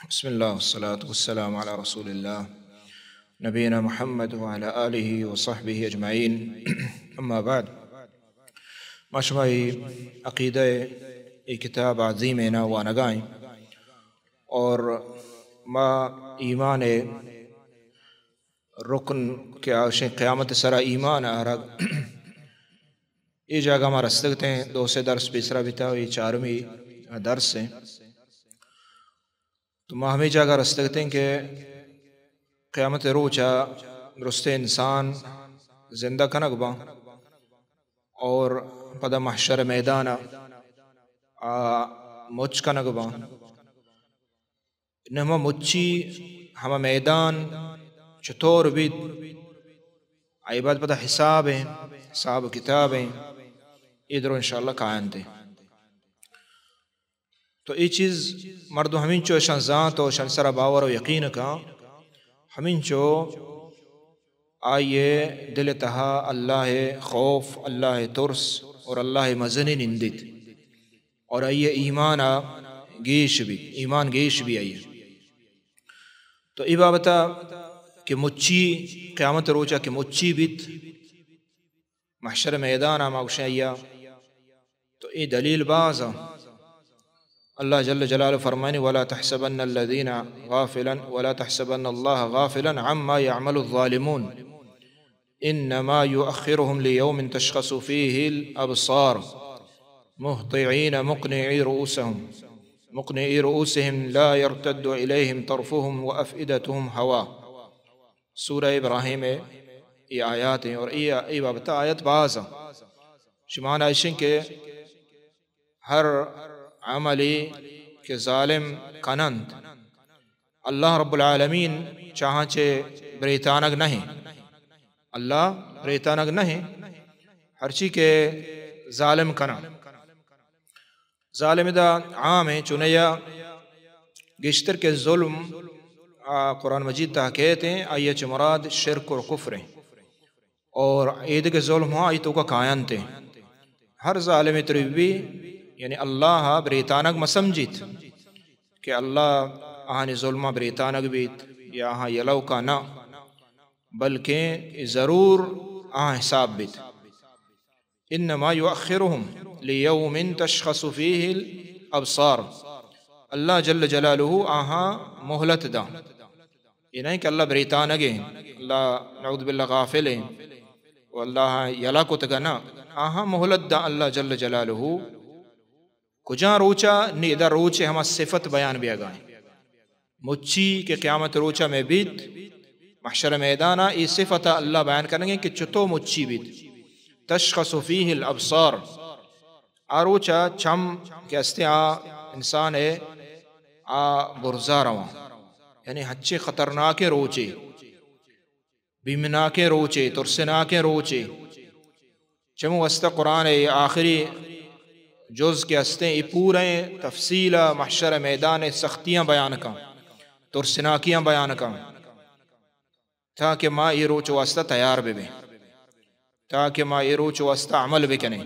بسم اللہ والصلاة والسلام علی رسول اللہ نبینا محمد وعلی آلہ وصحبہ اجمعین۔ اما بعد، ما شما ای عقیدہ ای کتاب عظیم نا وانگائیں اور ما ایمان رکن کہ آشیں قیامت سرا ایمان آرگ، اے جاگہ ما رستگتیں، دو سے درس پیسرا بیتا، اے چارمی درس ہیں۔ تو ما ہمیں جاگہ رستگتیں کہ قیامت روچا درستیں انسان زندہ کنگ باں اور پدا محشر میدانا آ مچ کنگ باں۔ نہ ہما مچی، ہما میدان چطور بیت، آئی بعد پدا حساب ہیں، حساب و کتاب ہیں، اے درو انشاءاللہ کاینت۔ تو اے چیز مردم ہمینچو اشان زانت و اشان سرا باور و یقین کن، ہمینچو آئی دل تہا اللہ خوف، اللہ ترس اور اللہ مزنی نندیت اور آئی ایمان گیش بیت، ایمان گیش بی آئی۔ تو اے بابتا کہ مچی، قیامت روچا کہ مچی بیت، محشر میدانا ما گوشیں آئیا، تو اے دلیل باز آں۔ اللہ جل جلالہ فرمانی: ولا تحسبن الذين غافلا، ولا تحسبن الله غافلا عما يعمل الظالمون، انما يؤخرهم ليوم تشخص فيه الابصار، مهطعين مقنعي رؤوسهم، مقنعي رؤوسهم لا يرتد اليهم طرفهم وافئدتهم هواء۔ سورہ ابراہیم ای آیات ہیں اور ای، ای بابت آیت باز ہیں۔ شمان ایشن کہ ہر عملی کہ ظالم کننت، اللہ رب العالمین چاہاں چے بریتانگ نہیں۔ اللہ بریتانگ نہیں، ہرچی کہ ظالم کنن۔ ظالم دا عام ہیں، چونیا گیشتر کہ ظلم، آ، قرآن مجید تہا کہتے ہیں، آئی چہ مراد شرک اور کفر ہیں۔ اور ایدگہ ظلم ہاں آئی توکا کاینت ہیں۔ ہر ظالم تری بھی، یعنی اللہ بریتانگ مسمجیت کہ اللہ آہانی ظلم بریتانگ بیت یا آہاں یلو کا نہ، بلکہ ضرور آہاں حساب بیت۔ انما یؤخرهم لیوم تشخص فیہ الابصار۔ اللہ جل جلالہ آہاں مہلت دا۔ یہ نہیں کہ اللہ بریتانگیں، اللہ نعوذ باللہ غافلیں، و اللہ یلا کتگا نہ۔ آہاں مہلت دا اللہ جل جلالہ۔ کجا روچا؟ نی ادا روچے ہما صفت بیان بیگا ہیں۔ مچی کہ قیامت روچا میں بیت، محشر میدانا، ای صفت اللہ بیان کرنگے کہ چتو مچی بیت۔ تشخص فیہ الابصار۔ آ روچا چم کہ استے آ انسان ہے، آ برزا رواں۔ یعنی ہچے خطرناکیں روچے، بیمناکیں روچے، ترسناکیں روچے۔ چمو واسطہ قرآن ء آخری جز کہ ہستیں، اے پوریں تفصیل ء محشر ء میدان ء سختیاں بیان کن، ترسناکیاں بیان کن، تاکہ ما اے روچ واسطہ تیار بہ بیں، تاکہ ما اے روچ واسطہ عمل بکنیں۔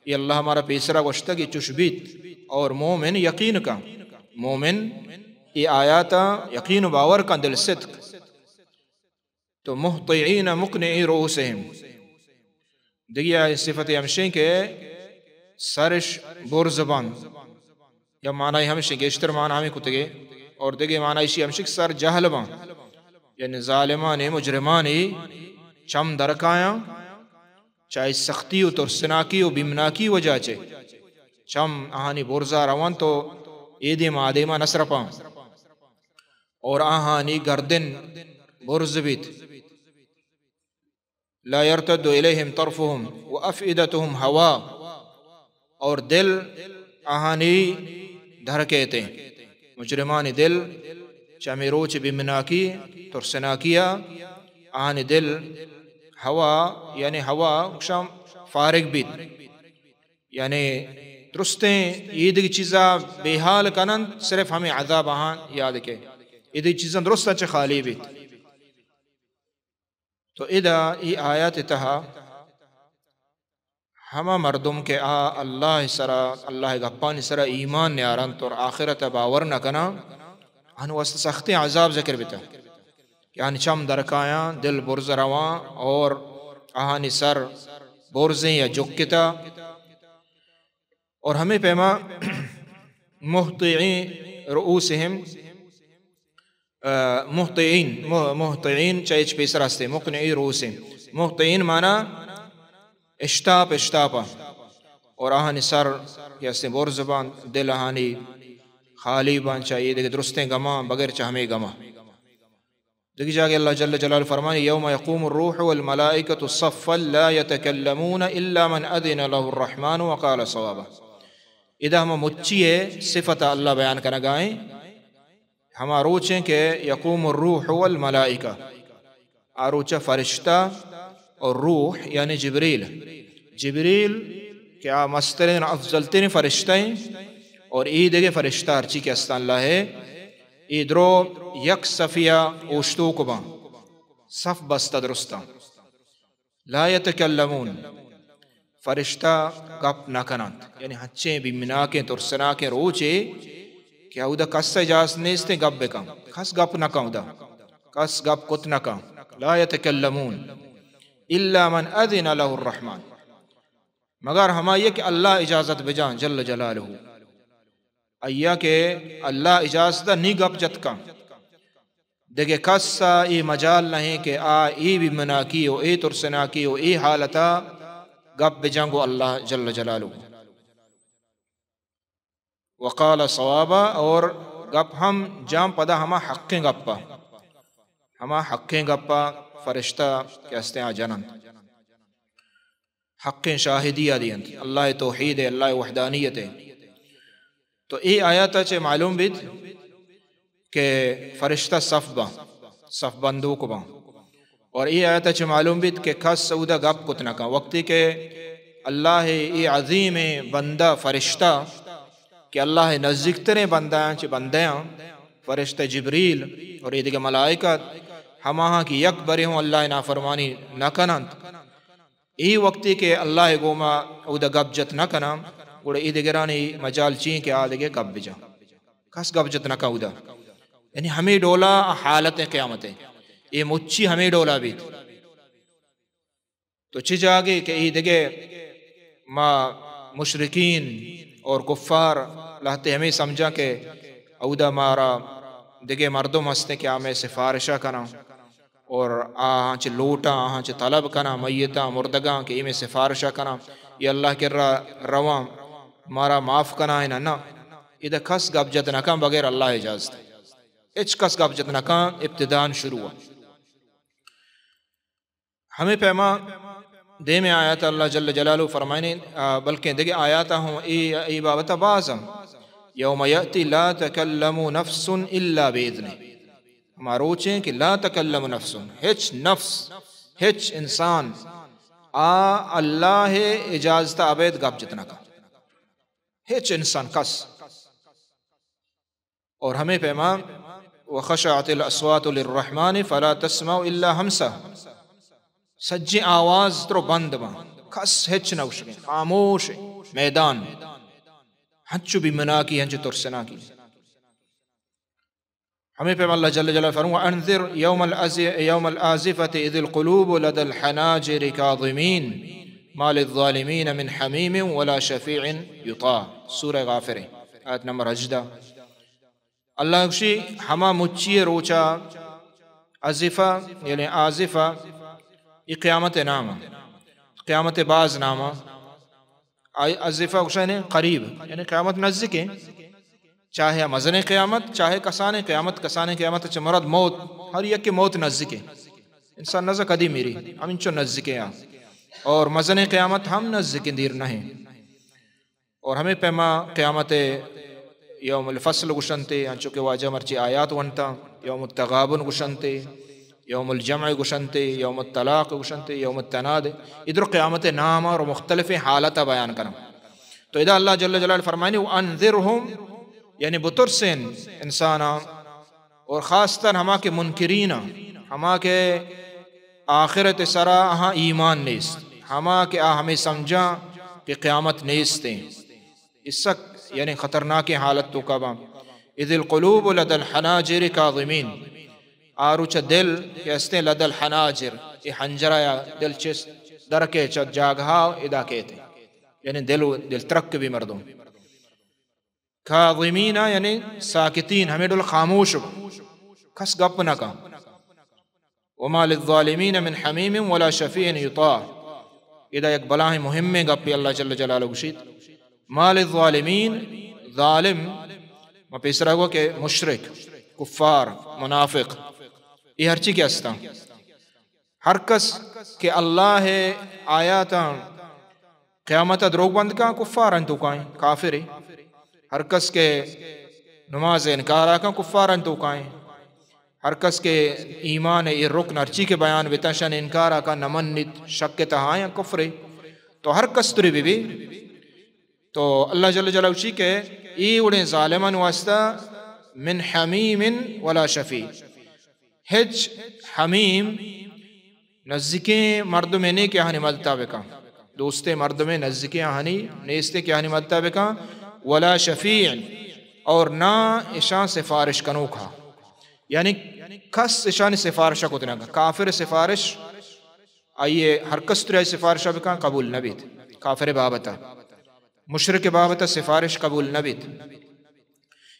اے اللہ مارا پیسرا گوشتگ، اے چش بیت۔ اور مومن یقین کن، مومن اے آیاتا یقین و باور کن، دل صدق۔ تو مہطعین مقنعی رؤوسہم۔ دگہ آئی صفت ہمشیں کہ سرش برز بنت۔ یا معنی ہمشیں، گیشتر معنی ہمیں کتگے۔ اور دگہ معنی ایشی ہمشیں کہ سر جہل بنت۔ یعنی ظالمانی، مجرمانی چم درکایاں، چاہے سختی و ترسناکی و بیمناکی وجہ چے چم آہانی برزا روان تو اے دیما آ دیما نسرپاں۔ اور آہانی گردن برز بیت۔ لا يرتد إليهم طرفهم وأفئدتهم هواء، اور دل آہانی در کیت۔ مجرمانی دل چہ ہمے روچ بیمناکی، ترسناکیا، آہانی دل ہوا، یعنی ہوا گشاں فارغ بیت۔ یعنی درستیں ایدگہ چیزا بے حال کننت، صرف ہمے عذاب آہاں یاد کے۔ ایدگہ چیزاں درستاں چہ خالی بیت۔ تو ادا ای آیات تہا ہما مردم کہ آ اللہ سرا، اللہ گپانی سرا ایمان نیارنت اور آخرت باور نہ کناں، آہانی واسطہ سختیں عذاب ذکر بیتا کہ آہانی چم درکایاں، دل برز رواں اور آہانی سر برزیں یا جکتا۔ اور ہمے پیما مہطعین رؤوسہم، آ، مہطعین، مہ-، مہطعین چہ ہچ پیسر ہستے، مقنعی رؤوسہم۔ مہطعین مانا اشتاپ، اشتاپا۔ اور آہانی سر کہ ہستیں برز باں، دل آہانی خالی باں چہ اے دگہ درستیں گماں، بغیر چہ ہمے گماں۔ دگہ جاگہ اللہ جل جلالہ فرمانی، یوم یقوم الروح والملائکۃ صفا لا یتکلمون الا من اذن له الرحمن وقال صوابا۔ ادا ہما مچی ءِ صفت اللہ بیان کنگائیں، ہما روچیں کہ یقوم الروح والملائکہ، آ روچ ءَ فرشتہ اور روح یعنی جبریل، جبریل کہ آ مسترین افضل ترین فرشتہ ہیں، اور اے دگہ فرشتہ ہرچی کہ استان اللہ ہے، اے درو یک صفیا اوشتوک باں، صف بستہ درستاں۔ لا یتکلمون، فرشتہ گپ نہ کننت، یعنی ہنچیں بیمناکیں ترسناکیں روچے کہ اودا کس اجازت نیست گپ بکن، کس گپ نہ کن اودا، کس گپ کت نہ کن۔ لا یتکلمون الا من اذن له الرحمن، مگر ہمائی کہ اللہ اجازت بجان جل جلالہ، ایا کہ اللہ اجازت نی گپ جت کن۔ دگہ کس ءَ اے مجال نہ ایں کہ آ اے بیمناکی و اے ترسناکی و اے حالت ءَ گپ بجنگ و اللہ جل جلالہ۔ وقال صوابا، اور گپ ہم جان پدا ہما حقیں گپ ءَ، ہما حقیں گپ ءَ فرشتہ کہ ہستیں آ جننت۔ حقیں شاہدی ءَ دینت، اللہ توحید ءِ، اللہ وحدانیت ءِ۔ تو اے آیات ءَ چہ معلوم بیت کہ فرشتہ صف باں، صف بندوک باں۔ اور اے آیات ءَ چہ معلوم بیت کہ کس اودا گپ کت نہ کن۔ وقتی کہ اللہ ءِ اے عظیمیں بندہ فرشتہ کہ اللہ ءِ نزیکتریں بندیاں چہ بندیاں، فرشتہ جبریل اور اے دگہ ملائکہ، ہماہاں کہ یک برے ہوں اللہ ءِ نافرمانی نہ کننت، اے وقتی کہ اللہ ءِ گوما اودا گپ جت نہ کناں، گڑا اے دگرانی مجال چی ایں کہ آ دگہ گپ بجاں؟ کس گپ جت نہ کن اودا۔ یعنی ہمے ڈولا حالت قیامت ءِ، اے مچی ہمے ڈولا بیت۔ تو چہ جاگے کہ اے دگہ ما مشرکین اور کفار لہتے ہمے سمجھاں کہ اودا مارا دگہ مردم ہستیں کہ آ مئے سفارشہ کناں۔ اور آہاں چہ لوٹاں، آہاں چہ طلب کناں، میتاں، مردگاں کہ اے مئے سفارشہ کناں، اے اللہ کرا رواں، مارا معاف کنائیناں۔ نہ، ادا کس گپ جت نہ کن بغیر اللہ اجازت۔ ہچ کس گپ جت نہ کن ابتدان شروع۔ ہمے پیما دیمے آیات اللہ جل جلالہ فرمائنے، آ، بلکیں دگہ آیات ہم اے، اے بابت باز ہم۔ یوم یأتی لا تکلم نفس الا بإذنہ۔ ہما روچیں کہ لا تکلم نفس، ہچ نفس، ہچ انسان آ اللہ ءِ اجازت ءَ ابید گپ جت نہ کن۔ ہچ انسان کس۔ اور ہمے پیما وخشعت الاصوات للرحمن فلا تسمع الا همسا۔ سجیں آواز ترو بند باں، کس ہچ نہ گوشگیں، خاموش میدان، ہنچو بیمناکی، ہنچو ترسناکی۔ ہمے پیم اللہ جل جلالہ فرمو، انذر یوم الازی-، یوم الآزفة اذ القلوب لدى الحناجر كاظمين ما للظالمين من حميم ولا شفيع يطاع۔ سورہ غافر، آیت نمبر ہژدہ۔ اللہ گوشی، ہما مچی روچا، ازفہ یعنی آزفہ، یہ قیامت نام، قیامت باز نام۔ آئی ازفہ گوشن قریب، یعنی قیامت نزدیکیں۔ چاہے مزنیں قیامت، چاہے کسانیں قیامت، کسانیں قیامت چہ مراد موت، ہر یک موت نزدیکیں۔ انسان نزا کدی میری، ہم انچو نزدیکیں آ۔ اور مزنیں قیامت ہم نزدیکیں، دیر نہیں۔ اور ہمے پیما قیامت یوم الفصل گوشنتے، انچو کہ واجہ مرچی آیات ونتا، یوم التغابن گوشنتے، یوم الجمع گوشنتے، یوم الطلاق گوشنتے، یوم التناد۔ ادھر قیامت نام اور مختلف حالت بیان کرم۔ تو ادا اللہ جل جلالہ فرمانی، وانذرهم، یعنی بترسین انسانا، اور خاص طور ہما کہ منکرین، ہما کہ آخرت سرا آہاں ایمان نیست، ہما کہ آ ہمیں سمجھاں کہ قیامت نیستیں، اس سک یعنی خطرناکیں حالت توکا باں۔ اذ القلوب لدى الحناجر كاظمين۔ آ روچ دل کہ استیں لدى الحناجر، اے حنجرہ یا دل چست درکے چہ جاگہا ادا کیت۔ یعنی دل، دل ترک بی مردم۔ کاظمین، یعنی ساکتین، ہمے ڈول خاموش بو، کس گپ نہ کن۔ وما للظالمین من حمیم ولا شفیع یطاع۔ ادا یک بلاہیں مہمیں گپے اللہ جل جلالہ گوشیت۔ ما للظالمین، ظالم، ما پیسرا گو کہ مشرک، کفار، منافق، اے ہرچی کہ استاں۔ ہر کس کہ اللہ ءِ آیاتاں، قیامت ءَ دروگ بند کن، کفار انت توکائیں، کافرے۔ ہر کس کہ نماز ءِ انکار ءَ کن، کفار انت توکائیں۔ ہر کس کہ ایمان ءِ اے رکن ہرچی کہ بیان بیتاں، شن انکار ءَ کن، نہ منیت، شک ءِ تہا آیاں، کفرے۔ تو ہر کس ترے بہ بی، تو اللہ جل جلالہ گوشی کہ اے وڑیں ظالمان واسطہ من حمیم ولا شفیع، ہچ حمیم، نزیکیں مردمے نے کہ آہانی مدتا بکن، دوستیں مردمے نزیکیں آہانی نیستے کہ آہانی مدتا بکن، ولا شفیع، اور نہ اشاں سفارش کنوکا، یعنی کس اشانی سفارشا کت نہ کن۔ کافر سفارش آئی ءِ، ہر کس ترے آئی سفارشا بکن، قبول نہ بیت۔ کافر بابتا، مشرک بابتا سفارش قبول نہ بیت۔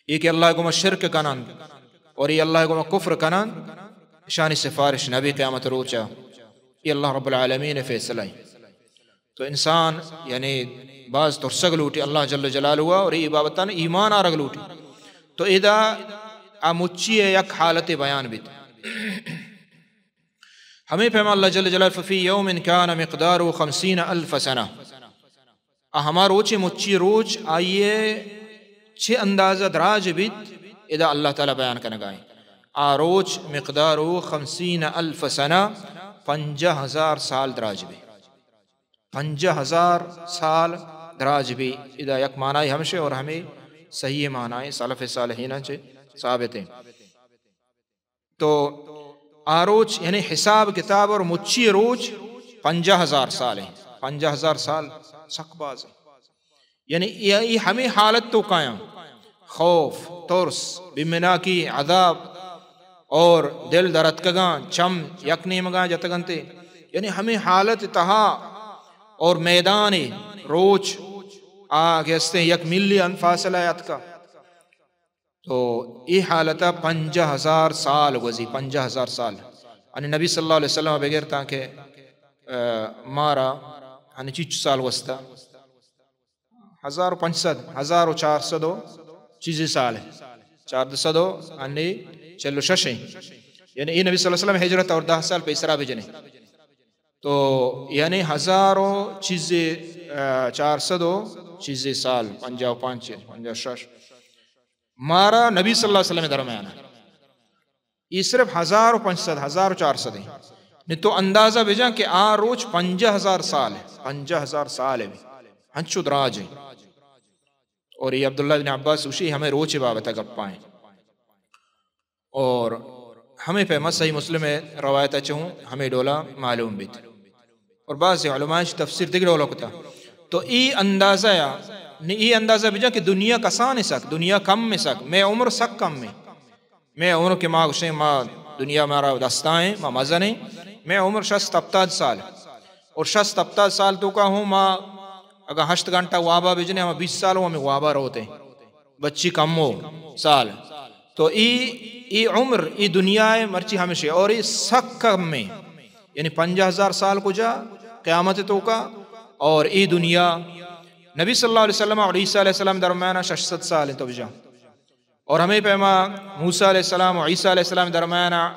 اے کہ اللہ ءِ گوما شرک کننت اور اے اللہ ءِ گوما کفر کننت، اشانی سفارش نہ بی قیامت روچا۔ اے اللہ رب العالمین ءِ فیصلہ ایں۔ تو انسان یعنی باز ترسگ لوٹی اللہ جل جلالہ ءَ اور اے بابتان ایمان آرگ لوٹی۔ تو ادا آ مچی ءِ یک حالتے بیان بیت۔ ہمے پیما اللہ جل جلالہ، ففی یوم کان مقدارہ خمسین الف سنہ، آ ہما روچے، مچی روچ، آئی ءِ چہ اندازہ دراج بیت، ادا اللہ تعالی بیان کنگا ایں۔ آ روچ مقدارہ خمسین الف سنہ، پنجاہ ہزار سال دراج بیت۔ پنجاہ ہزار سال دراج بیت۔ ادا یک معنی ہمشے اور ہمے صحیح معنی سلف صالحین چہ ثابت ایں۔ تو آ روچ، یعنی حساب کتاب اور مچی روچ پنجاہ ہزار سال ایں۔ پنجاہ ہزار سال سک باز ایں۔ یعنی اے، اے ہمے حالت توکایاں، خوف، ترس، بیمناکی، عذاب اور دل درتکگاں، چم یک نیمگاں جتگنتے۔ یعنی ہمے حالت تہا اور میدان روچ آ کہ استیں یک میلے انت فاصلہ اتکا۔ تو اے حالتا پنجاہ ہزار سال گوزی، پنجاہ ہزار سال۔ یعنی نبی صلی اللہ علیہ وسلم بگر تاکہ، آ، مارا، یعنی چیچ سال گوستا؟ ہزار و پنچ سد، ہزار و چار سد و چیزے سال ایں۔ چاردہ سد و یعنی چل و شش ایں۔ یعنی اے نبی صلی اللہ علیہ وسلم ہجرت اور دہ سال پیسرا بجنے۔ تو یعنی ہزار و چیزے، آ، چار سد و چیزے سال، پنجاہ و پنچ، پنجاہ و شش۔ مارا نبی صلی اللہ علیہ وسلم درمیان ایں۔ اے صرف ہزار و پنچ سد، ہزار و چار سد ایں۔ نی تو اندازہ بجن کہ آ روچ پنجاہ ہزار سال ایں، پنجاہ ہزار سال ایں۔ ہنچو دراج ایں۔ اور اے عبداللہ بن عباس گوشی ہمے روچ بابت گپا ایں۔ اور ہمے پیما صحیح مسلم ءِ روایت ءَ چہ ہوں ہمے ڈولا معلوم بیت۔ اور بعض علماء اش تفسیر دگہ ڈولا کتا۔ تو اے اندازہ یا، نی اے اندازہ بجا کہ دنیا کسان سک، دنیا کم سک، مئے عمر سک کم ایں۔ مئے عمر کہ ما گوشیں ما دنیا مارا دستا ایں، ما مزن ایں، مئے عمر شست ہپتاد سال۔ اور شست ہپتاد سال توکا ہوں ما اگاں ہشت گھنٹہ وابا بجنے، ہما بیست سال ہوں ہمے وابا روت ایں۔ بچی کمو سال۔ تو اے، اے عمر، اے دنیا ءِ مرچی ہمشے، اور اے سک کم ایں۔ یعنی پنجاہ ہزار سال کجا؟ قیامت توکا۔ اور اے دنیا، نبی صلی اللہ علیہ وسلم اور عیسیٰ علیہ السلام درمیان شش سد سال ایں، تو بجا۔ اور ہمے پیما موسیٰ علیہ السلام و عیسیٰ علیہ السلام درمیان، آ،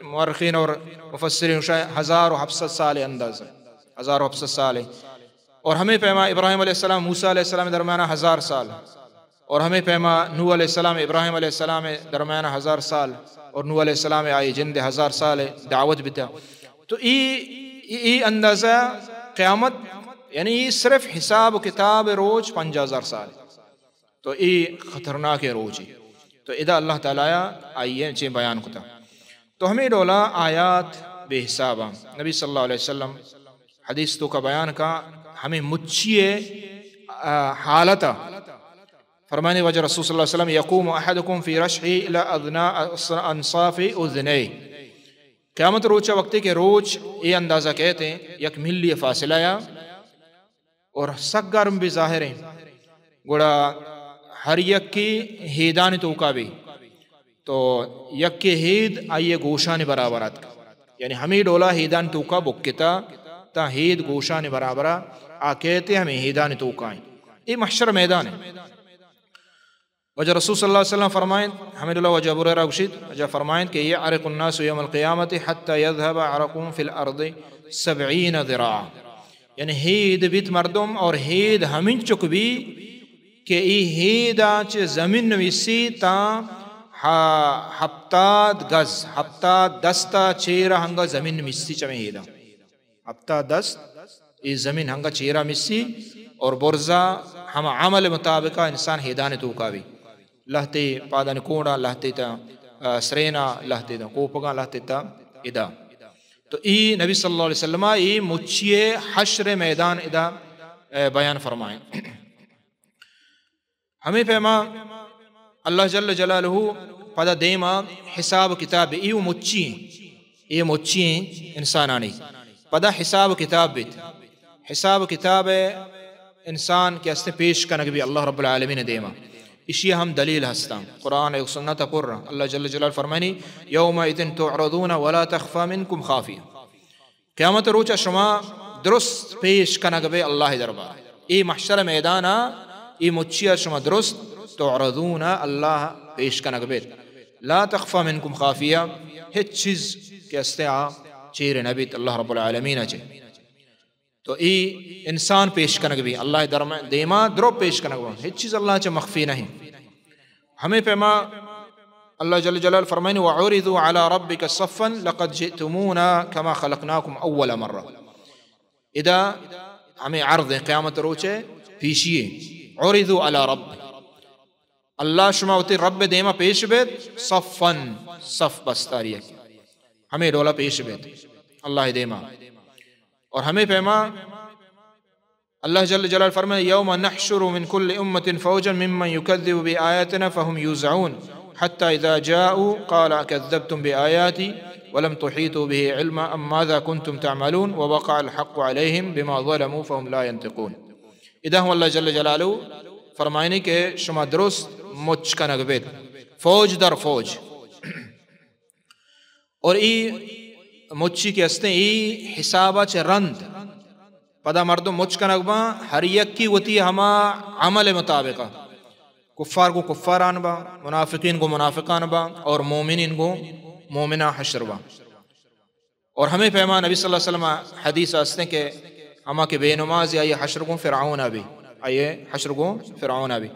مورخین اور مفسرین شاہ ہزار و ہفت سد سال اندازہ، ہزار و ہفت سد سال ایں۔ اور ہمے پیما ابراہیم علیہ السلام، موسیٰ علیہ السلام درمیان ہزار سال۔ اور ہمے پیما نوح علیہ السلام، ابراہیم علیہ السلام درمیان ہزار سال۔ اور نوح علیہ السلام آئی جند ہزار سال دعوت بیتا۔ تو اے، اے، اے اندازہ قیامت، یعنی اے صرف حساب و کتاب روچ پنجاہ ہزار سال۔ تو اے خطرناکیں روچے۔ تو ادا اللہ تعالی آئی ءَ چے بیان کتا۔ تو ہمے ڈولا آیات بے حساب ایں۔ نبی صلی اللہ علیہ وسلم حدیث توکا بیان کا ہمے مچی ءِ، آ، حالت ءَ۔ فرمانی وجہ رسول صلی اللہ علیہ وسلم، یقوم احدکم فی رشحہ الی ادنی انصاف اذنیہ۔ قیامت روچ وقتی کہ روچ اے اندازہ کئیت، یک میلی فاصلہ یا، اور سک گرم بی ظاہر ایں، گڑا ہر یکے ہیدانی توکا بی، تو یکے ہید آئی گوشانی برابر اتک۔ یعنی ہمے ڈولا ہیدانی توکا بکتا، تا ہید گوشانی برابرا آ کئیت، ہمے ہیدانی توکا ایں۔ اے محشر میدان ایں۔ وجہ رسول صلی اللہ علیہ وسلم فرمائیں، ہمے ڈولا وجہ ابو ہریرہ گوشیت، وجہ فرمائیں کہ یعرق الناس یوم القیامة حتی یذهب عرقهم فی الارض سبعین ذراعا۔ یعنی ہید بیت مردم اور ہید ہمینچک بی کہ ای ہیدا چہ زمین نویسی تا ہا-، ہپتاد گز، ہپتاد دستا چیرا ہنگا زمین نویسی چمے ہیدا۔ ہپتاد دست ای زمین ہنگا چیرا مسی اور برزا ہما عمل مطابقا انسان ہیدانی توکا بی۔ لہتے پادانی کونڈا، لہتے تا، آ، سرینا، لہتے تا کوپگا، لہتے تا ادا۔ تو ای نبی صلی اللہ علیہ وسلم ای مچی حشر میدان ادا، آ، بیان فرمائیں۔ ہمے پیما اللہ جل جلالہ پدا دیما حساب و کتاب بی، ای و مچی ایں، ای مچی ایں انسانانی۔ پدا حساب و کتاب بیت۔ حساب و کتاب انسان کہ استے پیش کنگ بی اللہ رب العالمین دیما۔ اشی ہم دلیل ہستاں۔ قرآن و سنت پر اللہ جل جلالہ فرمانی، یومئذ تعرضون ولا تخفی منکم خافیہ۔ قیامت روچا شما درست پیش کنگ بے اللہ دربار۔ ای محشر میدانا ای مچیا شما درست تعرضون اللہ پیش کنگ بے۔ لا تخفی منکم خافیہ، ہچ چیز کہ استے آ چیر نبیت اللہ رب العالمین چے۔ تو ای انسان پیش کنگ بی اللہ درم-، دیما درو پیش کنگ بی۔ ہچ چیز اللہ چے مخفی نہیں۔ ہمے پیما اللہ جل جلالہ فرمائنی، وعرضوا علی ربک صفا لقد جئتمونا کما خلقناکم اول مرہ۔ ادا ہمے عرض ایں، قیامت روچے پیشی ایں۔ عرضوا علی رب، اللہ شما وتی رب دیما پیش بیت، صفا، صف بستاری، ہمے ڈولا پیش بیت اللہ دیما۔ اور ہمے پیما اللہ جل جلالہ فرمائے، یوم نحشر من کل امة فوجا ممن یکذب بآیاتنا فهم یوزعون، حتی اذا جاؤوا قال اکذبتم بآیاتی ولم تحیطوا به علما ام ماذا کنتم تعملون ووقع الحق علیهم بما ظلموا فهم لا ینطقون۔ ادا ہم اللہ جل جلالہ فرمائنی کہ شما درست مچ کنگ بیت، فوج در فوج۔ اور ای مچی کہ استیں، ای حسابا چہ رند پدا مردم مچ کنگ باں، ہر یکی وتی ہما عمل مطابقا۔ کفار گوں کفاران باں، منافقین گوں منافقان باں، اور مومنین گوں مومنان حشر باں۔ اور ہمے پیما نبی صلی اللہ علیہ وسلم حدیث استیں کہ ہما کہ بے نماز آئی حشر گوں فرعون بی، آئی حشر گوں فرعون بی۔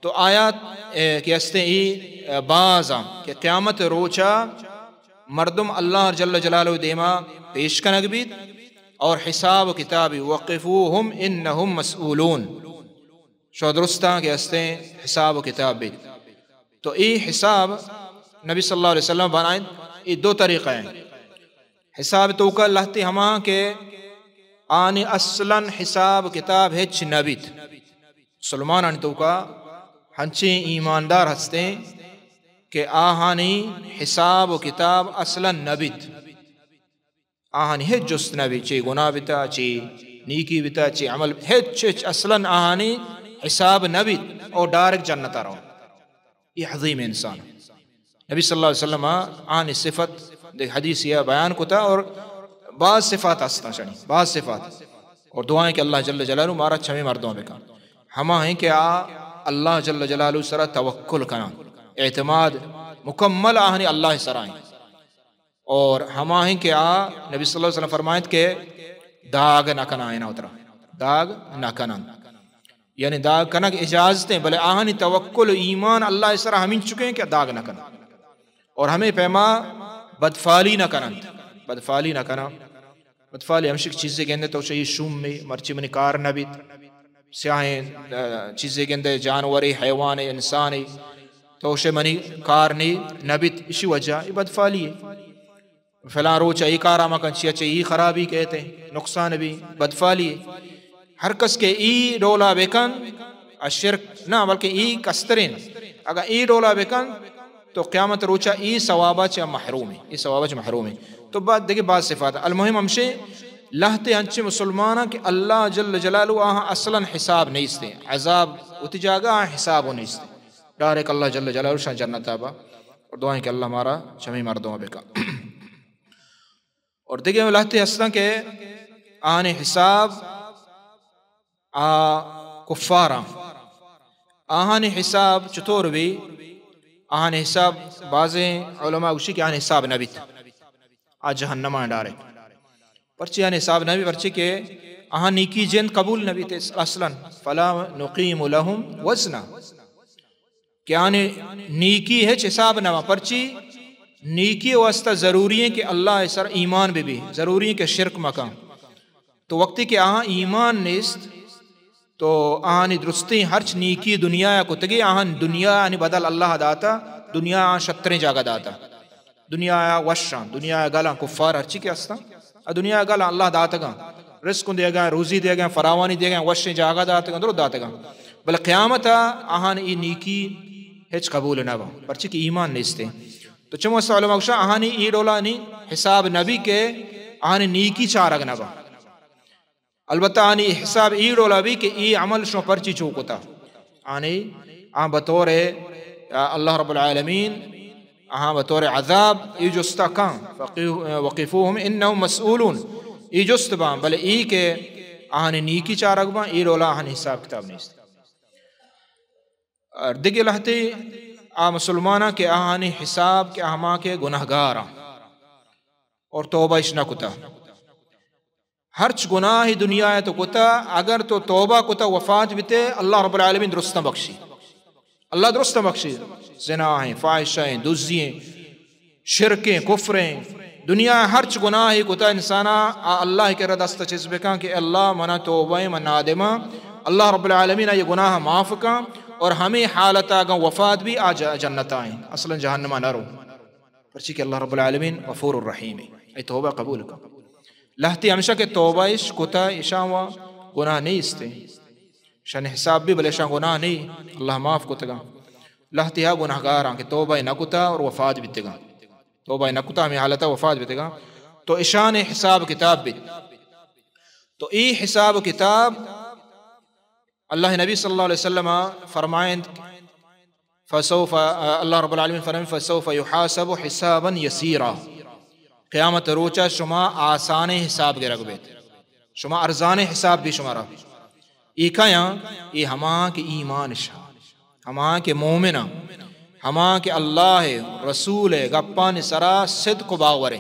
تو آیات، اے، کہ استیں ای، اے، باز آں کہ قیامت روچا مردم اللہ جل جلالہ دیما پیش کنگ بیت اور حساب و کتابی، وقفوهم انهم مسئولون، شو درستاں کہ استیں حساب و کتاب بیت۔ تو ای حساب نبی صلی اللہ علیہ وسلم بنائیں، ای دو طریقہ ہیں۔ حساب توکا لہتے ہما کہ آنی اصلاً حساب کتاب ہچ نہ بیت۔ مسلمانانی توکا ہنچیں ایماندار ہستیں کہ آہانی حساب و کتاب اصلاً نہ بیت۔ آہانی ہچ جست نہ بیت، چے گناہ بیتا، چے نیکی بیتا، چے عمل، ہچ، ہچ اصلاً آہانی حساب نہ بیت اور ڈائریکٹ جنتا رو۔ یہ عظیم انسان۔ نبی صلی اللہ علیہ وسلم آنی صفت دے حدیث یا بیان کتا اور بعض صفات ہستاں شنی، بعض صفات۔ اور دعائیں کہ اللہ جل جلالہ مارا چمے مردوں بکن۔ ہما ہیں کہ آ اللہ جل جلالہ سرا توکل کنا، اعتماد مکمل آہنی اللہ سرا ہیں۔ اور ہما ہیں کہ آ نبی صلی اللہ علیہ وسلم فرمائیت کہ داغ نہ کنا اینا اترا، داغ نہ کنا۔ یعنی داغ کنگ اجازت ہیں، بلے آہنی توکل و ایمان اللہ سرا ہمین چکے ہیں کہ داغ نہ کنا۔ اور ہمیں پیما بدفالی نہ کننت، بدفالی نہ کنا۔ بدفالی ہمشک چیزے گندے تو شے شوم میں مرچی منی کار نہ بیت، سیاہیں، آ، چیزے گندے جانورے، حیوانے، انسانے، تو شے منی کار نی نہ بیت، اسی وجہ یہ بدفالی ہے۔ فلاں روچ ای کارا مکن، چیا چہ ای خرابی کہتے، نقصان بی، بدفالی۔ ہر کس کہ ای ڈولا بکن، اشرک نہ، بلکہ ای کسترین۔ اگاں ای ڈولا بکن تو قیامت روچا ای ثوابا چہ محروم ایں، ای ثوابا چہ محروم ایں۔ تو بعد دیگہ بعض صفات۔ المهم ہمشے لہتے انچیں مسلماناں کہ اللہ جل جلالہ آہاں اصلاً حساب نیست ایں، عذاب وتی جاگہ، آہاں حساب و نیست ایں۔ ڈائریکٹ اللہ جل جلالہ شان جنتا با۔ اور دعائیں کہ اللہ مارا چمی مردم بکا۔ اور دیگہ لہتے ہستاں کہ آہانی حساب آ کفاراں۔ آہانی حساب چطور بی؟ آہانی حساب، بعضیں علماء گوشی کہ آہانی حساب نہ بیت، آ جہنم آں ڈائریکٹ۔ پرچی آہانی حساب نہ بیت؟ پرچی کہ آہاں نیکی جند قبول نہ بیت اصلاً۔ فلا نقیم لهم وزنا، کہ آہانی نیکی ہچ حساب نہ باں۔ پرچی؟ نیکی واسطہ ضروری ایں کہ اللہ سر ایمان بہ بی، ضروری ایں کہ شرک مکن۔ تو وقتی کہ آہاں ایمان نیست، تو آہانی درستیں ہرچ نیکی دنیا ءَ کتگی، آہاں دنیا آنی بدل اللہ داتا، دنیا آہاں شتریں جاگہ داتا۔ دنیا ءَ وشاں، دنیا ءَ گلاں، کفار ہرچی کہ ہستاں، آ دنیا ءَ گلاں اللہ داتگاں۔ رزق دیگاں، روزی دیگاں، فراوانی دیگاں، وشیں جاگہ داتگاں، درست داتگاں۔ بلے قیامت ءَ آہان ای نیکی ہچ قبول نہ باں، پرچی کہ ایمان نیست ایں۔ تو چمو است علماء گوشاں، آہانی ای ڈولانی حساب نہ بی کہ آہانی نیکی چارگ نہ باں۔ البتہ آنی حساب ای ڈولا بی کہ ای عمل شما پرچی چو کتا۔ آنی آن بطور، آ، اللہ رب العالمین آہاں بطور عذاب ای جستا کن، فقیو-، وقفوهم انهم مسئولون، ای جست باں، بلے ای کہ آہانی نیکی چارگ باں، ای ڈولا آہانی حساب کتاب نیست۔ اور دگہ لہتے آ مسلماناں کہ آہانی حساب کہ ہما کہ گناہگاراں اور توبہ اش نہ کتا۔ ہرچ گناہے دنیا ءَ تو کتا، اگر تو توبہ کتا وفات بیتے، اللہ رب العالمین درستاں بخشی۔ اللہ درستاں بخشی۔ زنا ایں، فاحشہ ایں، دزی ایں، شرک ایں، کفر ایں، دنیا ءَ ہرچ گناہے کتا انسانا، آ اللہ کرا دست چست بکن کہ اللہ منا توبہ ایں، من نادماں، اللہ رب العالمین آئی گناہ معاف کن، اور ہمے حالت اگاں وفات بی آ ج-، جنتا ایں، اصلاً جہنما نہ رو۔ پرچی کہ اللہ رب العالمین غفور الرحیم ایں، ای توبہ قبول کن۔ لہتے ہمیشہ کہ توبہ اش کتا، اشاں و گناہ نیست ایں۔ اشانی حساب بی، بلے اشاں گناہ نی، اللہ معاف کتگاں۔ لہتے ہا گناہگاراں کہ توبہ نہ کتا اور وفات بیتگاں۔ توبہ نہ کتا، ہمے حالتا وفات بیتگاں۔ تو اشانی حساب کتاب بیت۔ تو ای حساب کتاب اللہ نبی صلی اللہ علیہ وسلم فرمائند، فسوف، اللہ رب العالمین فرمائند، فسوف یحاسب حسابا یسیرا۔ قیامت روچا شما آسانیں حساب گرگ بیت، شما ارزانیں حساب بی شمارا۔ ای کایاں؟ ای ہما کہ ایمان شا، ہما کہ مومن، ہما کہ اللہ رسول گپانی سرا صدق و باور۔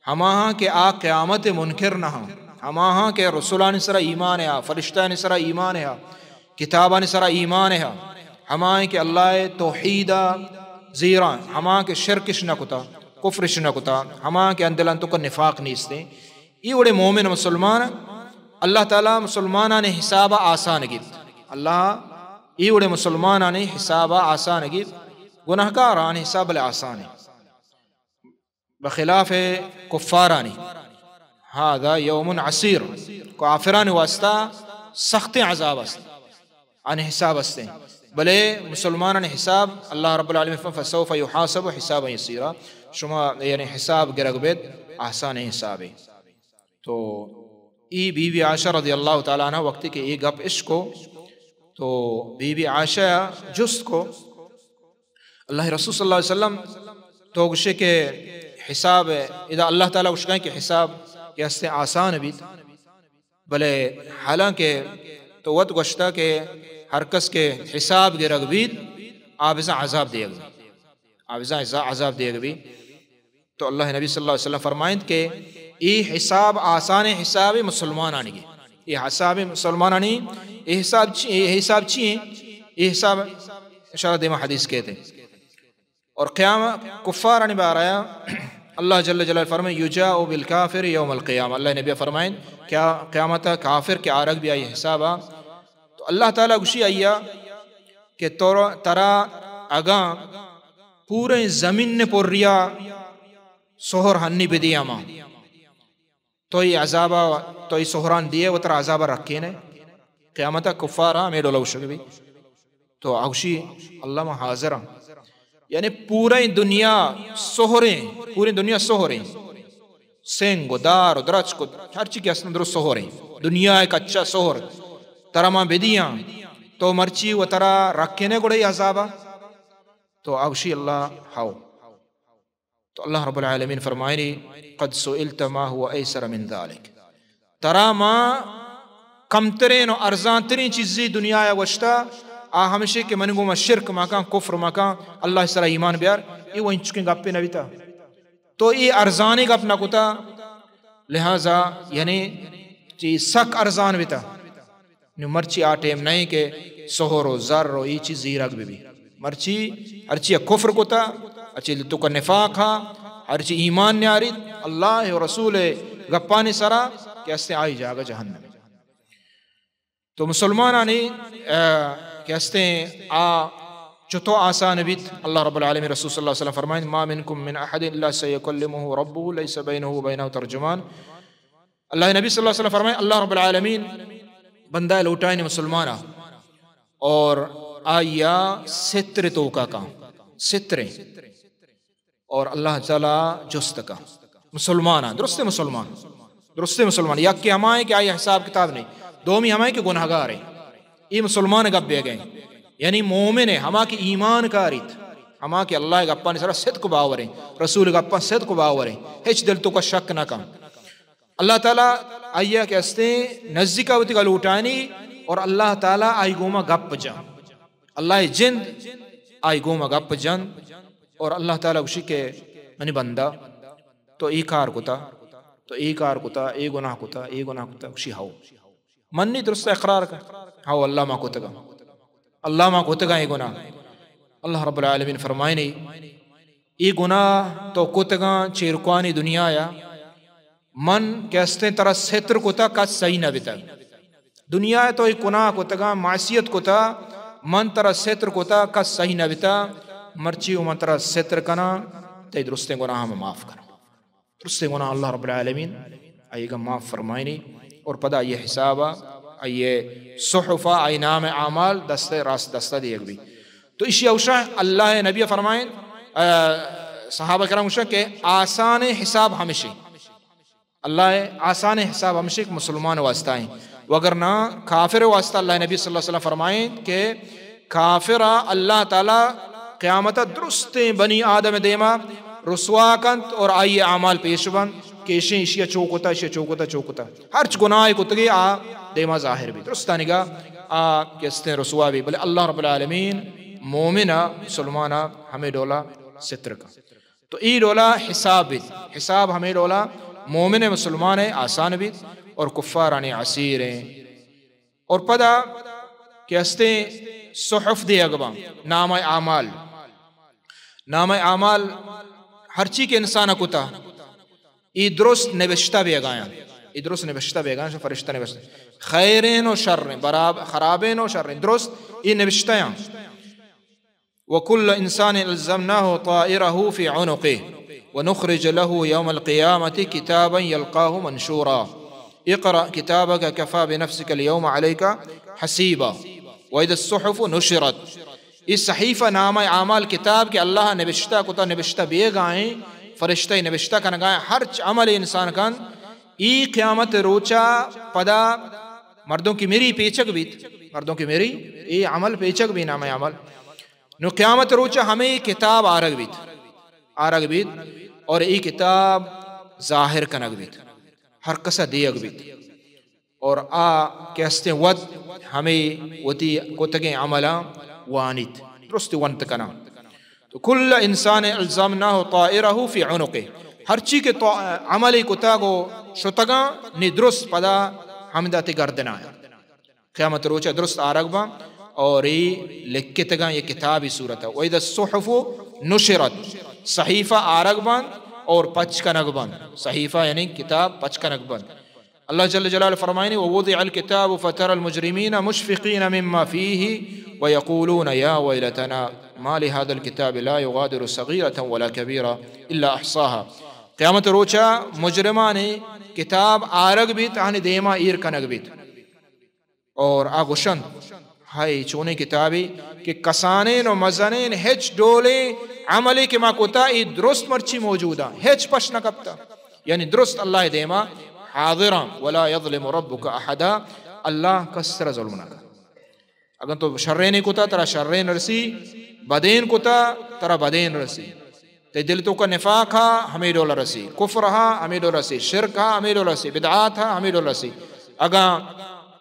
ہماہاں کہ آ قیامت منکر نہ ہاں، ہماہاں کہ رسولانی سرا ایمان ہا، فرشتانی سرا ایمان ہا، کتابانی سرا ایمان ہا، ہماہاں کہ اللہ توحید زیراں، ہماہاں کہ شرکش نہ کتا، کفرش نہ کتا، ہماہاں کہ اندلان تو نفاق نیستیں۔ ای وڑے مومن مسلمان، اللہ تعالی مسلمانانی حساب آسان گیت۔ اللہ ای وڑے مسلمانانی حساب آسان گیت، گناہگارانی حساب لے آسان ہے۔ بخلاف کفارانی، هذا یوم عسیر، کافرانی واسطہ سخت عذاب است، آن حساب است۔ بلے مسلمانان حساب، اللہ رب العالمین فرمائے، فسوف یحاسب حسابا یسیرا، شما یعنی حساب گرگ بیت آسان حسابے۔ تو ای بی بی عائشہ رضی اللہ تعالی عنہ وقتی کہ ای گپ اشکو، تو بی بی عائشہ جست کو، اللہ رسول صلی اللہ علیہ وسلم، تو گشے کہ حساب، ادا اللہ تعالی گشگائیں کہ حساب کہ ہستے آسان بیت، بلے حالانکہ تو وت گوشتا کہ ہر کس کہ حساب گرگ بیت، آ بزاں عذاب دیگ بیت، آ بزاں عذاب دیگ بیت۔ تو اللہ نبی صلی اللہ علیہ وسلم فرمائند کہ ای حساب آسان حساب مسلمانانی گی۔ ای حساب مسلمانانی، ای حساب چی، ای حساب چی ہیں؟ ای حساب انشاءاللہ دیما حدیث کہتے ہیں۔ اور قیام کفارانی بارے اللہ جل جلالہ فرمائے، یجاء بالکافر یوم القیامہ۔ اللہ نبی فرمائند کیا قیامت کافر کے آرگ بی آئی حسابا۔ تو اللہ تعالی گشی آئیا کہ ترا، ترا اگاں پوریں زمین نے پوریا سہر ہنی بدی اما، تو ای عذابا، تو ای سہران دیے و ترا عذابا رکھینے۔ قیامت ءَ کفار ءَ ہمے ڈول ءَ گوشگ بی۔ تو آ گوشی، اللہ، ما حاضر آں۔ یعنی پوریں دنیا سہریں، پوریں دنیا سہریں۔ سنگ و دار و درچک و ہرچی کہ استن درست سہریں۔ دنیا ءِ کچا سہر۔ ترا ما بدیاں، تو مرچی و ترا رکھنے گڑے عذابا؟ تو آ گوشی، اللہ، ہاؤ۔ تو اللہ رب العالمین فرمائنی، قد سئلت ما هو ایسر من ذلك۔ ترا ما کمترین و ارزانترین چیزی دنیا ءَ گوشتا، آ ہمشی کہ من گوما شرک مکن، کفر مکن، اللہ سرا ایمان بیار، ای و انچکیں گپے نہ بیتا۔ تو ای ارزانی گپ نہ کتا، لہذا یعنی چی سک ارزان بیتا۔ نو مرچی آ ٹیم نہ کہ سہر و زر و ای چیز زیرگ بہ بی۔ مرچی ہرچی کفر کتا، ہرچی توکا نفاق ہا، ہرچی ایمان نیاریت، اللہ و رسول گپانی سرا کہ استیں آئی جاگہ جہنم۔ تو مسلمانانی، آ، کہ استیں آ چتو آسان بیت۔ اللہ رب العالمین رسول صلی اللہ علیہ وسلم فرمائیں، ما منکم من احد الا سیکلمہ ربہ لیس بینہ و بینہ ترجمان۔ اللہ نبی صلی اللہ علیہ وسلم فرمائیں، اللہ رب العالمین بندہ لوٹائیں مسلمانا اور آیا ستر توکا کن، ستریں، اور اللہ تعالی جست کن مسلمانا، درست مسلمان، درست مسلمان، یک کہ ہمائیں کہ آئی حساب کتاب نہیں، دومی ہمائیں کہ گناہگار ہیں۔ یہ مسلمان گپ بہ گئے، یعنی مومن ہے، ہما کہ ایمان کاریت، ہما کہ اللہ گپانی سرا صدق باوریں، رسول گپان صدق باوریں، ہچ دل توکا شک نہ کن۔ اللہ تعالی آئی ءَ کہ استیں نزیکا وتی گا لوٹانی اور اللہ تعالی آئی گوما گپ جن۔ اللہ جند آئی گوما گپ جن اور اللہ تعالی گوشی کہ منی بندہ، تو ای کار کتا، تو ای کار کتا، ای گناہ کتا، ای گناہ کتا، گوشی ہو۔ منی درست اقرار کن۔ ہو، اللہ ما کتگا۔ اللہ ما کتگا ای گناہ۔ اللہ رب العالمین فرمائنی، ای گناہ تو کتگاں چیرکوانی دنیا یا، من کہ استیں ترا ستر کتا، کس سہی نہ بتا۔ دنیا تو ای گناہ کتگاں، معصیت کتا، من ترا ستر کتا، کس سہی نہ بتا۔ مرچی و من ترا ستر کنا، تئی درستیں گناہ ہم معاف کنا۔ درستیں گناہ اللہ رب العالمین آئی گا معاف فرمائنی اور پدا آئی حسابا، آئی صحفا، آئی نام اعمال دست راست دستا دیگ بی۔ تو اشی اوشا اللہ نبی فرمائیں، آ، صحابہ کرام اوشا کہ آسان حساب ہمشی۔ اللہ آسان حساب ہمشی کہ مسلمان واسطہ ہیں۔ وگرنہ کافر واسطہ اللہ نبی صلی اللہ علیہ وسلم فرمائیں کہ کافر اللہ تعالی قیامت درستیں بنی آدم دیما رسوا کنت اور آئی اعمال پیش بنت کہ اشیں اشیا چو کتا، اشیا چو کتا، چو کتا۔ ہرچ گناہ کتگی آ دیما ظاہر بی۔ درستانگا آ کہ استیں رسوا بی۔ بلے اللہ رب العالمین مومن مسلمان ہمیں ڈولا ستر کا۔ تو ای ڈولا حساب بیت۔ حساب ہمیں ڈولا مومن مسلمان آسان بیت اور کفارانی عسیر ہیں۔ اور پدا کہ ہستیں صحف دیگ باں، نامہ اعمال۔ نامہ اعمال ہرچی کہ انسان کتا، ای درست نبشتہ بیگایاں۔ ای درست نبشتہ بیگایاں، فرشتہ نبشتہ۔ خیرین و شرین، براب-، خرابین و شرین، درست ای نبشتہ یاں۔ وكل إنسان ألزمناه طائره في عنقه ونخرج له يوم القيامة كتابا يلقاه منشورا. اقرأ كتابك كفى بنفسك اليوم عليك حسيبا. وإذا الصحف نشرت. ای صحیفہ نامہ اعمال کتاب کہ اللہ نبشتہ کتا، نبشتہ بیگائیں، فرشتہ نبشتہ کنگائیں، ہرچ عمل انسان کن، ای قیامت روچا پدا مردم کی مری پیچک بیت، مردم کی مری، ای عمل پیچک بی، نامہ اعمال۔ نو قیامت روچ ہمے کتاب آرگ بیت، آرگ بیت اور ای کتاب ظاہر کنگ بیت، ہر کسا دیگ بیت اور آ کہ ہستیں وت ہمے وتی کتگیں عملاں وانیت، درست ونت کناں۔ تو کل انسان الزمناه طائره في عنقه، ہرچی کہ تو عملی کتگ و شتگاں نی درست پدا ہمدا تی گردنا۔ قیامت روچ درست آرگ باں اور ای لکھتگاں یہ کتابی صورت ہے۔ وإذا الصحف نشرت، صحیفہ آرگ باں اور پچ کنگ باں۔ صحیفہ یعنی کتاب پچ کنگ باں۔ اللہ جل جلالہ فرمائنی، ووضع الكتاب فترى المجرمين مشفقين مما فيه ويقولون يا ويلتنا ما لهذا الكتاب لا يغادر صغيرة ولا كبيرة إلا أحصاها۔ قیامت روچا مجرمانی کتاب آرگ بیت، آنی دیما ایر کنگ بیت۔ اور آ گوشنت، ہائے چونیں کتابے کہ کسانین و مزنین ہچ ڈولیں عملے کہ ما کتا، اے درست مرچی موجود اں، ہچ پش نہ کپتا۔ یعنی درست اللہ دیما حاضر اں۔ ولا یظلم ربک احدا، اللہ کس سرا ظلم نہ کن۔ اگاں تو شرین کتا، ترا شرین رسی، بدین کتا، ترا بدین رسی۔ تئی دل توکا نفاق ہا، ہمے ڈولا رسی، کفر ہا، ہمے ڈولا رسی، شرک ہا، ہمے ڈولا رسی، بدعات ہا، ہمے ڈولا رسی۔ اگاں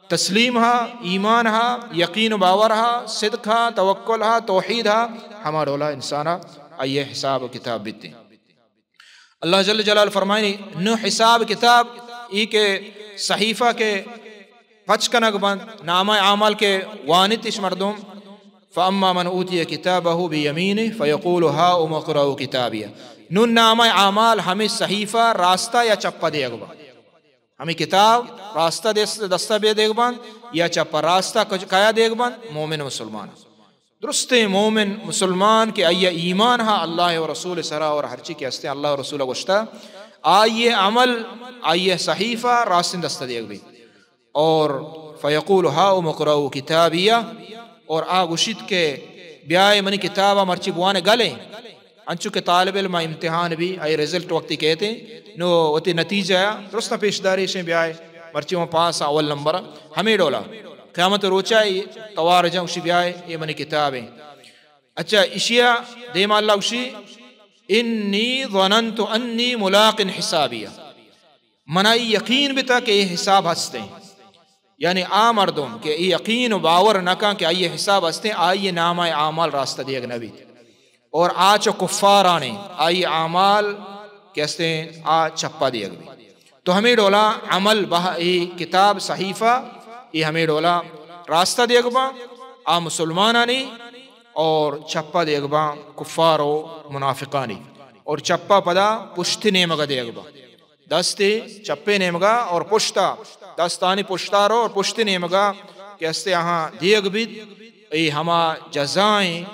تسلیم ہا، ایمان ہا، یقین و باور ہا، صدق ہا، توکل ہا، توحید ہا، ہما ڈولا انسانا آئی حساب و کتاب بیتے۔ اللہ جل جلالہ فرمائنی، نو حساب کتاب، ای کہ صحیفہ کہ پچ کنگ بنت، نامہ اعمال کہ وانت اش مردم، فاما من اوتی کتابہ بیمینہ فیقول ہاؤم اقرؤوا کتابیہ۔ نون نامہ اعمال ہمے صحیفہ راستہ یا چپہ دیگ بنت؟ ہمے کتاب راستہ دست، دستہ بہ دیگ بنت یا چپہ؟ راستہ کج-، کیا دیگ بنت؟ مومن مسلمان۔ درستیں مومن مسلمان کہ آئی ایمان ہا اللہ و رسول سرا اور ہرچی کہ ہستیں اللہ و رسول گوشتا، آئی عمل، آئی صحیفہ راستیں دستہ دیگ بی۔ اور فیقول ہاؤم اقرؤوا کتابیہ، اور آ گوشیت کہ بیائے منی کتابا مرچی بوانے گلے، انچو کہ طالب علم امتحان بی، آئی رزلٹ وقتی کہتے، نو وتی نتیجہ درست پیش داری شیں، بیائے مرچی وہاں پاس اول نمبر، ہمے ڈولا۔ قیامت روچا ای توار جاں، گوشی بیائے اے منی کتابیں۔ اچھا، اشیا دیما اللہ گوشی، انی ظننت انی ملاق حسابیہ۔ منا ای یقین بتا کہ اے حساب ہستیں۔ یعنی آ مردم کہ ای یقین و باور نہ کن کہ آئی حساب ہستیں، آئی نامہ اعمال راستہ دیگ نہ بیت۔ اور آ چہ کفارانی، آئی اعمال کہ ہستیں آ چپا دیگ بیت۔ تو ہمے ڈولا عمل بہ ای کتاب صحیفہ، ای ہمے ڈولا راستہ دیگ باں آ مسلمانانی، اور چپا دیگ باں کفار و منافقانی، اور چپا پدا پشت نیمگا دیگ باں۔ دست چپے نیمگا اور پشتا، دستانی پشتا رو اور پشت نیمگا کہ ہستے آہاں دیگ بیت، ای ہما جزائیں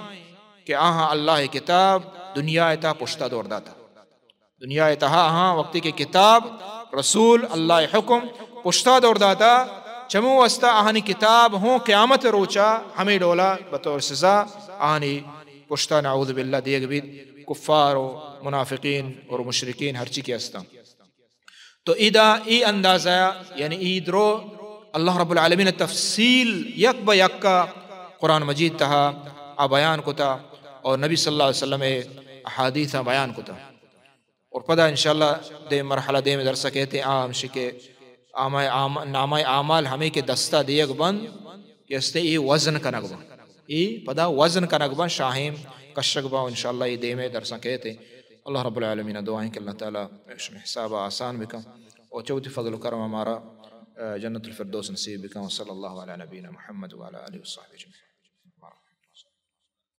کہ آہاں اللہ کتاب دنیا تا پشتا دور داتا۔ دنیا تہا آہاں وقتی کہ کتاب، رسول، اللہ حکم پشتا دور داتا، چمو واسطہ آہانی کتاب ہوں قیامت روچا ہمے ڈولا بطور سزا آہانی پشتا نعوذ باللہ دیگ بیت کفار و منافقین اور مشرکین ہرچی کہ ہستاں۔ تو ادا ای اندازہ، یعنی ای درو اللہ رب العالمین تفصیل یک بہ یکا قرآن مجید تہا آ بیان کتا اور نبی صلی اللہ علیہ وسلم احادیث بیان کتا۔ اور پدا انشاءاللہ دیم مرحلہ دیم درسا کہتے آ ہمشی کہ آمائے آم-، نامائے اعمال ہمیں کہ دستا دیگ بند کہ استے ای وزن کنگ بند۔ ای پدا وزن کنگ بند، شاہیم کشگ بند۔ انشاءاللہ ای دیمے درساں کہتے۔ اللہ رب العالمین دعائیں کہ اللہ تعالی شمئے حساب آسان بکن اور چوتی فضل و کرم ہمارا، آ، جنت الفردوس نصیب بکن۔ وصلی اللہ علی نبینا محمد وعلی آلہ وصحبہ اجمعین۔